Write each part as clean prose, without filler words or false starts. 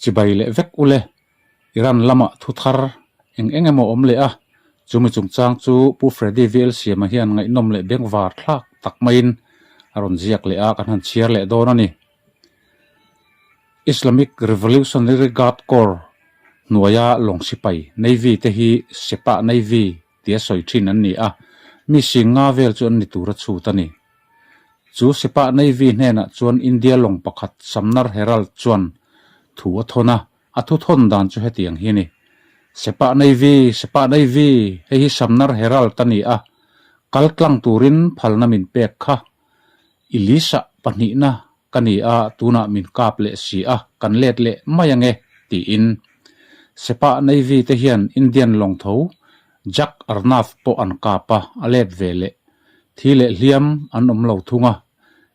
Chibai leh vek ule. Iran lamah thu thar eng eng emaw awm leh a, chumi chungchang chu Pu Freddy VL Siama hian ngaihnawm leh bengvar thlak tak maiin a rawn ziak leh a, kan han chhiar leh dawn a ni. Islamic Revolutionary Guard Corps hnuaia lawng sipai, Navy, te hi Sepah Navy tia sawi thin an ni a, mi sing nga vel chu an ni tur a chhut a ni. Chu Sepah Navy hnenah chuan India lawng pakhat Samnar Herald chuan thu a thawn a, a thu thawn dan chu hetiang hi a ni, Sepah Navy, Sepah Navy, hei hi Samnar Herald a ni a, kal tlang turin phalna min pek kha. I lisa pahnihna ka ni a, tunah min kap leh si a, kan let leh mai ange, tiin Sepah Navy te hian Indian lawng tho Jack Arnav pawh an kap a, a let ve leh. Thi leh hliam an awm lo thung a,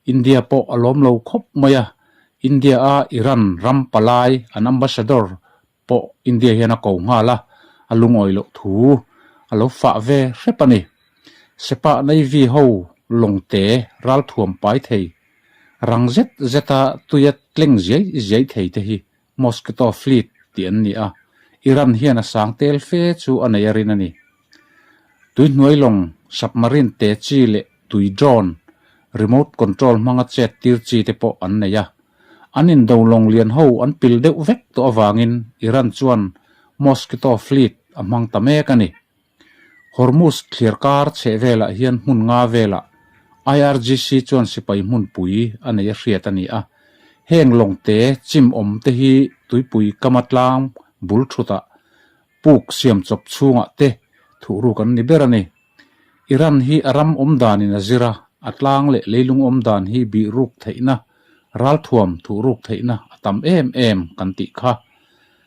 India pawh a lawm lo khawp mai a, India a Iran ram palai an ambassador pawh India hian a ko nghal a, a lungawi loh thu a lo fah ve hrep a ni. Sepah Navy ho lawngte ralthuam pai thei, rang zet zeta tuia tleng ziai ziai thei te hi Mosquito Fleet tih an ni a, Iran hian a sang tel fe chu a nei a rin a ni. Tuihnuai lawng, submarine te chi leh tui drone, remote control hmanga chet tir chi te pawh an nei a. An indo lawng lian ho an pil deuh vek tawh avangin Iran chuan Mosquito Fleet a hmang ta mek a ni. Hormuz thlir kar chheh velah hian hmun nga velah IRGC chuan sipai hmunpui a nei a hriat a ni a. Heng lawngte chim awm te hi tuipui kama tlang bul thutah puk siam chawp chhungah te thuhruk an ni ber a ni. Iran hi a ram awm danin a zir a, a tlang leh leilung awm dan hi bih ruk theihna, ralthuam thuhruk theihna a tam em em kan tih kha.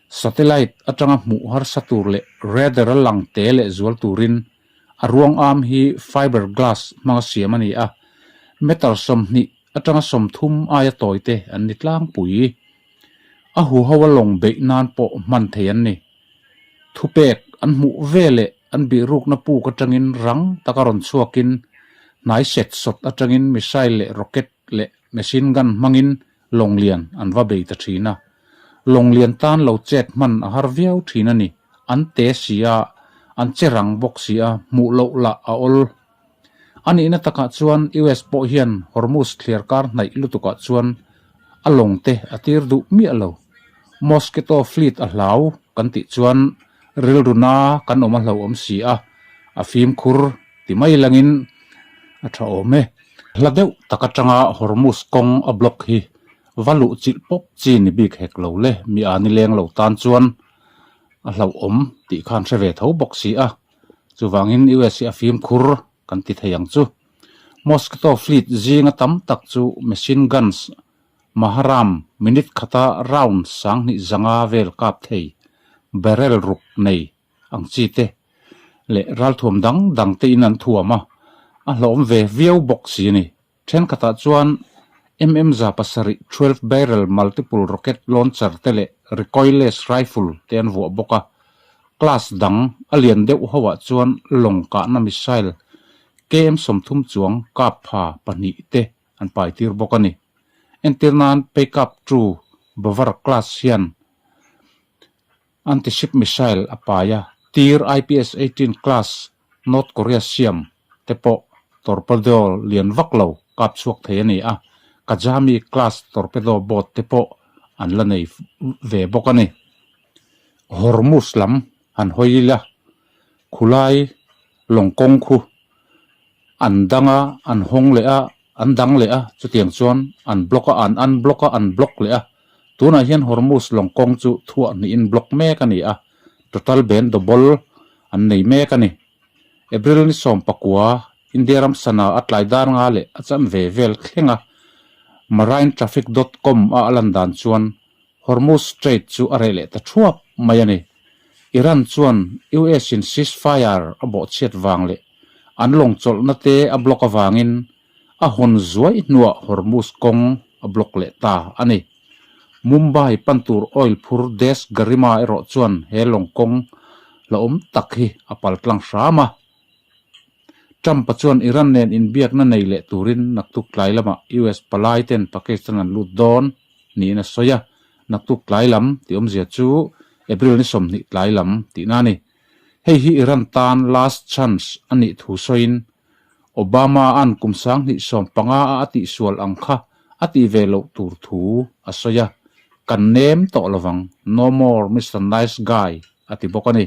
Satellite atanga hmuh harsa tur leh radar a lang te leh zual turin a ruang am hi fiber glass hmanga siam a ni a, meter 20 atanga 30 aia tawi te an ni tlangpui. A huho a lawng beih nan pawh hman thei an ni. Thupek an hmuh ve leh an bihrukna puk atangin rang taka rawn chhuakin hnai set sawt atangin missile leh rocket leh machine gun hmangin lawng lian an va bei ta thin a. Lawng lian tan lo chet hman a har viau thin a ni. An te si a, an che rang bawk si a, hmuh loh lah a awl. A nihna takah chuan US pawh hian Hormuz thliar kar hnaih lutukah chuan a lawng te a tir duh miah lo. Mosquito fleet a hlau kan tih chuan rilru na kan awm a hlauhawm si a, a fimkhur ti mai langin a tha awm e. Hla deuh tak atanga Hormuz kawng a block hi va luh chilh pawp chi ni bik hek lo le, mi a ni leng lo tan chuan a hlauhawm tih khan hre ve tho bawk si a. Chuvangin US hi a fimkhur kan ti thei ang chu. Mosquito fleet zinga tam tak chu machine guns Maharam minute khata round 2500 vel kap thei barrel ruk nei ang chi te leh ralthuam dang dang te in an thuam a, a hlawm ve viau bawk si a ni. Thenkhatah chuan MM 7 12 barrel multiple rocket launcher te leh recoilless rifle te an vuah bawk a. Class dang a lian deuh ho ah chuan lawng kahna missile KM 30 chuang kap pha pahnih te an pai tir bawk a ni. Entir nan Peykaap 2 Bavar class hian Anti-ship missile a pai a, tir IPS 18 class North Korea siam te pawh torpedo lian vak lo kap chhuak thei a ni a, Kajami class torpedo boat te pawh an la nei ve bawk a ni. Hormuz lam han hawi ila, khulai lawng kawng khu an dang a, an hawng leh a, an dang leh a, chutiang chuan an block a, an unblock a, an block leh a. Tunah hian Hormuz lawng kawng chu thuah hnihin block mek a ni a, total ben double an nei mek a ni. April ni 19, India ram sana a tlai dar nga leh a chanve vel thleng a, marinetraffic dot com a a lan dan chuan Hormuz Strait chu a reh leh ta thuap mai a ni. Iran chuan US in ceasefire a bawhchhiat vang leh an lawng chawlhna te a block avangin a hawn zuai hnuah Hormuz kawng a block leh ta a ni. Mumbai pan tur oil phur Des Garima erawh chuan he lawng kawng la awm tak hi a pal tlang hram a. Trump-a chuan Iran nen inbiakna nei leh turin naktuk tlai lamah US palai ten Pakistan an lut dawn niin a sawi a. Naktuk tlai lam tih awmzia chu April ni 20 tlai lam tihna a ni. Hei hi Iran tan last chance a nih thu sawiin Obama-a'n kum 2015 a a tihsual ang kha a tih ve loh tur thu a sawi a, Kan nem tawh lovang, no more Mister Nice Guy a ti bawk a ni.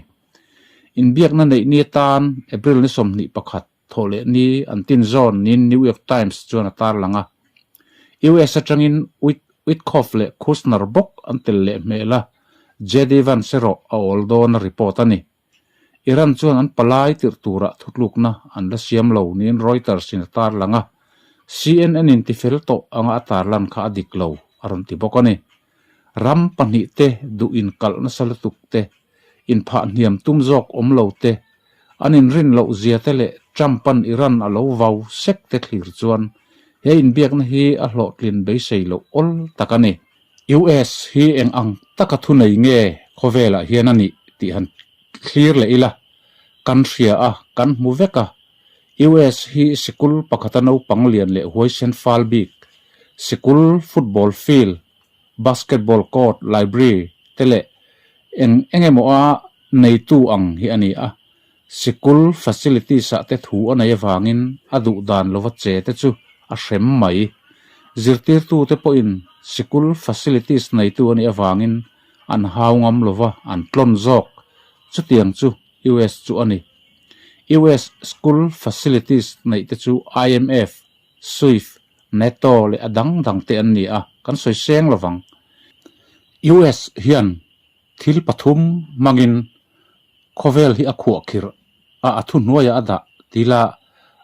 Inbiakna neih ni atan April ni 21 thawh leh ni an tin zawn niin New York Times chuan a tarlang a. US atangin Witkoff leh Kushner bawk an tel leh hmel a, JD Vance erawh a awl dawn a report a ni. Iran chuan an palai tirh turah thutlukna an la siam lo niin Reuters in a tarlang a, CNN in tifel tawh anga a tarlan kha a dik lo a rawn ti bawk a ni. Ram pahnihte duh inkalh nasa lutuk te, inphah hniam tum zawk awm lo te, an inrin loh zia te leh Trump-a'n Iran a lo vau sek te thlir chuan he inbiakna hi a hlawhtlin beisei loh awl tak a ni. US hi eng ang taka thunei nge khawvelah hian a nih tih han thlir leh ila, kan hria a, kan hmu vek a. US hi sikul pakhata naupang lian leh huaisen fal bik, sikul football field, basketball court, library te leh eng eng emaw a neitu ang hi a ni a. Sikul facilities ah te thu a nei avangin a duh dan lova che te chu a hrem mai. Zirtirtu te pawhin sikul facilities neitu a nih avangin an hau ngam lova an tlawn zawk. Chutiang chu US chu a ni. US school facilities neih te chu IMF, Swift, NATO leh a dang dang te an ni a, kan sawi seng lovang. US hian Thil pathum hmangin khawvel hi a khuah khirh a, a thuhnuaiah a dah tila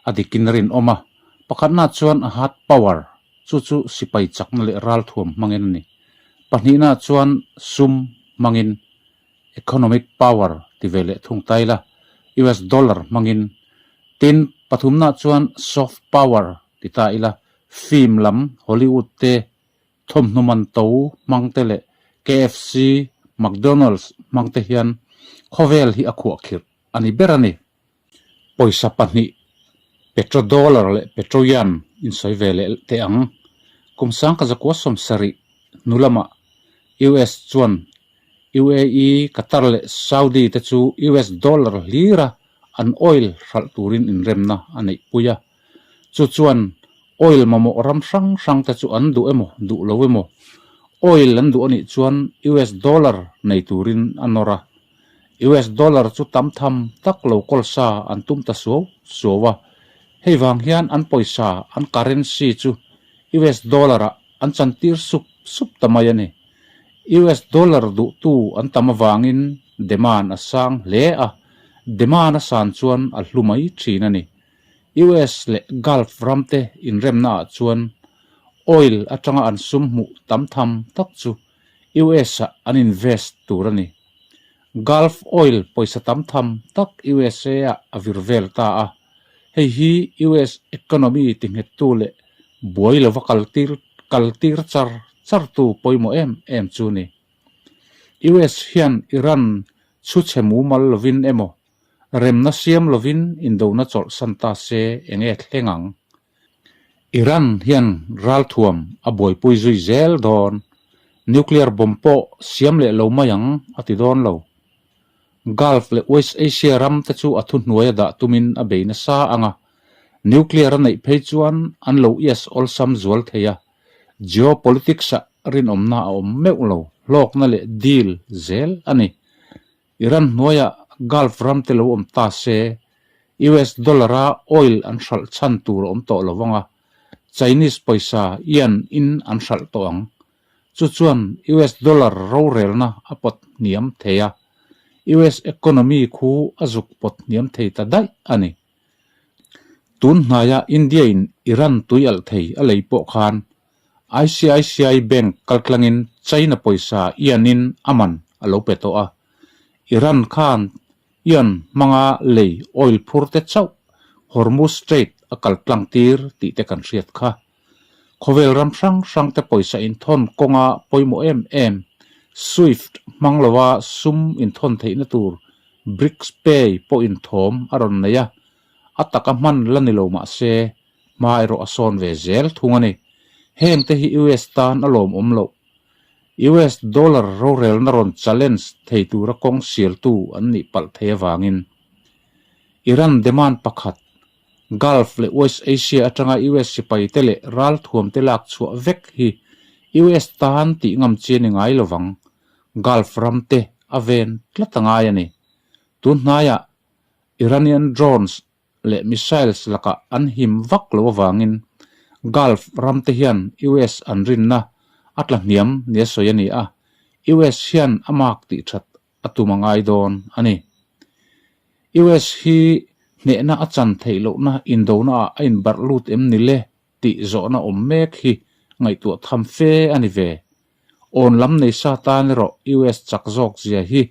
a dikin a rinawm a. Pakhatna chuan a hard power, chu chu sipai chakna leh ralthuam hmangin a ni. Pahnihna chuan sum hmangin economic power ti ve leh thung ta ila, US dollar hmangin. Tin, pathumna chuan soft power ti ta ila, film lam Hollywood te Thawmhnaw man to hmang te leh KFC, McDonald's hmang te hian khawvel hi a khuah khirh a ni ber a ni. Pawisa pahnih, petrodollar leh petroyuan insawi ve leh teh ang. Kum sangkazakua 70 hnu lamah US chuan UAE, Qatar leh Saudi te chu US dollar hlira an oil hralh turin inremna a neihpui a. Chu chuan oil mamawh ram hrang hrang te chu an duh emaw duh lo emaw oil an duh anih chuan US dollar nei turin a nawr a. US dollar chu tam tham tak lo kawl sa an tum ta suau suau a. Hei vang hian an pawisa an currency chu US dollar ah an chantir sup sup ta mai a ni. US dollar duhtu an tam avangin demand a sang hle a, demand a san chuan a hlu mai thin a ni. US leh Gulf ramte inremna ah chuan oil atanga an sum hmuh tam tham tak chu US ah an invest tur a ni. Gulf oil pawisa tam tham tak USA ah a vir vel ta a, hei hi US economy tinghettu leh buai lova kaltir kaltir char chartu pawimawh em em chu a ni. US hian Iran chhu chhe mumal lovin emaw Remna siam lovin indona chawlhsan ta se eng nge thleng ang? Iran hian ralthuam a buaipui zui zel dawn, nuclear bomb pawh siam leh lo mai ang a ti dawn lo. Gulf leh West Asia ram te chu a thuhnuai a dah tumin a bei nasa ang a, nuclear a neih phei chuan an lo ias awlsam zual thei a, geopolitics-ah rinawmna a awm meuh lo, hlawkna leh deal zel a ni. Iran hnuaiah Gulf ram te lo awm ta se, US dollar-a oil an hralh chhan tur a awm tawh lo vang a, Chinese pawisa yuan in an hralh tawh ang. Chu chuan US dollar rorelna a pawt hniam thei a, US economy khu a zuk pawt hniam thei ta daih a ni. Tun hnaia India-in Iran tui alh thei a lei pawh khan ICICI Bank kaltlangin China pawisa yuan-in a man a lo pe tawh a. Iran khan yuan hmanga lei oil phur te chauh Hormuz Strait a kal tlang tir tih te kan hriat kha. Khawvel ram hrang hrang te pawisa inthawn kawnga pawimawh em em Swift hmang lova sum inthawn theihna tur BRICS Pay pawh inthawm a rawn nei a, a taka hman la ni lo mah se hma erawh a sawn ve zel thung a ni. Heng te hi US tan a lawmawm loh. US dollar rorelna rawn challenge thei tura kawng sialtu an nih palh thei avangin Iran demand pakhat, Gulf leh West Asia atanga US sipaite leh ralthuamte lak chhuah vek hi US tan tih ngam chi a ni ngai lovang, Gulf ramte a ven tlat a ngai a ni. Tun hnaiah Iranian drones leh missiles lakah an him vak lo avangin Gulf ramte hian US an rinna a tla hniam nia sawi a ni a, US hian a mark tih that a tum a ngai dawn a ni. US hi hnehna a chan theih lohna indonaah a inbarh lut em ni le tih zawhna awm mek hi ngaihtuah tham fe a ni ve. Awn lam nei sa tan erawh US chak zawk zia hi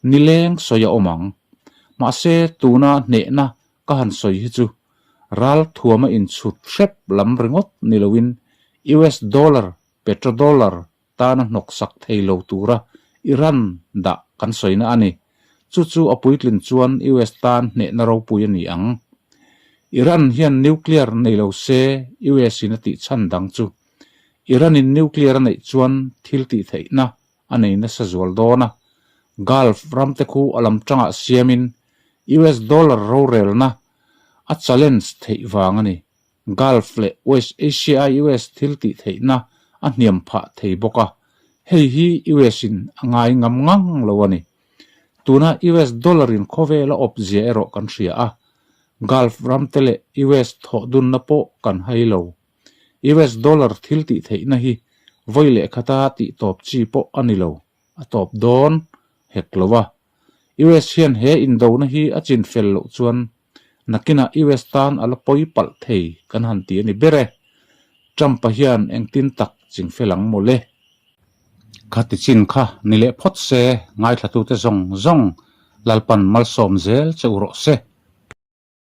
nileng sawi a awm ang. Mahse tuna hnehna ka han sawi hi chu ral thuama inchhut hrep lam ringawt ni loin US dollar, petrodollar tana hnawksak thei lo tura Iran dah kan sawina a ni. Chu chu a puitlin chuan US tan hnehna ropui a ni ang. Iran hian nuclear nei lo se US in a tih chhan dang chu Iran-in nuclear a neih chuan thil tih theihna a nei nasa zual dawn a, Gulf ramte khu a lam tangah siamin US dollar rorelna a challenge theih vang a ni. Gulf leh West Asia-a US thil tih theihna a hniam phah thei bawk a, hei hi US-in a ngai ngam ngang lo a ni. Tuna US dollar-in khawvel a awp zia erawh kan hria a, Gulf ramte leh US thawh dunna pawh kan hai lo. US dollar thil tih theihna hi vawi leh khata tih tawp chi pawh a ni lo, a tawp dawn hek lo a. US hian he indona hi a chin fel loh chuan nakinah US tan a la pawi palh thei kan han ti a ni ber e. Trump-a hian engtin tak ching fel ang maw le? Kha ti chin kha ni leh phawt se, ngaithlatute zawng zawng Lalpan malsawm zel che u rawh se.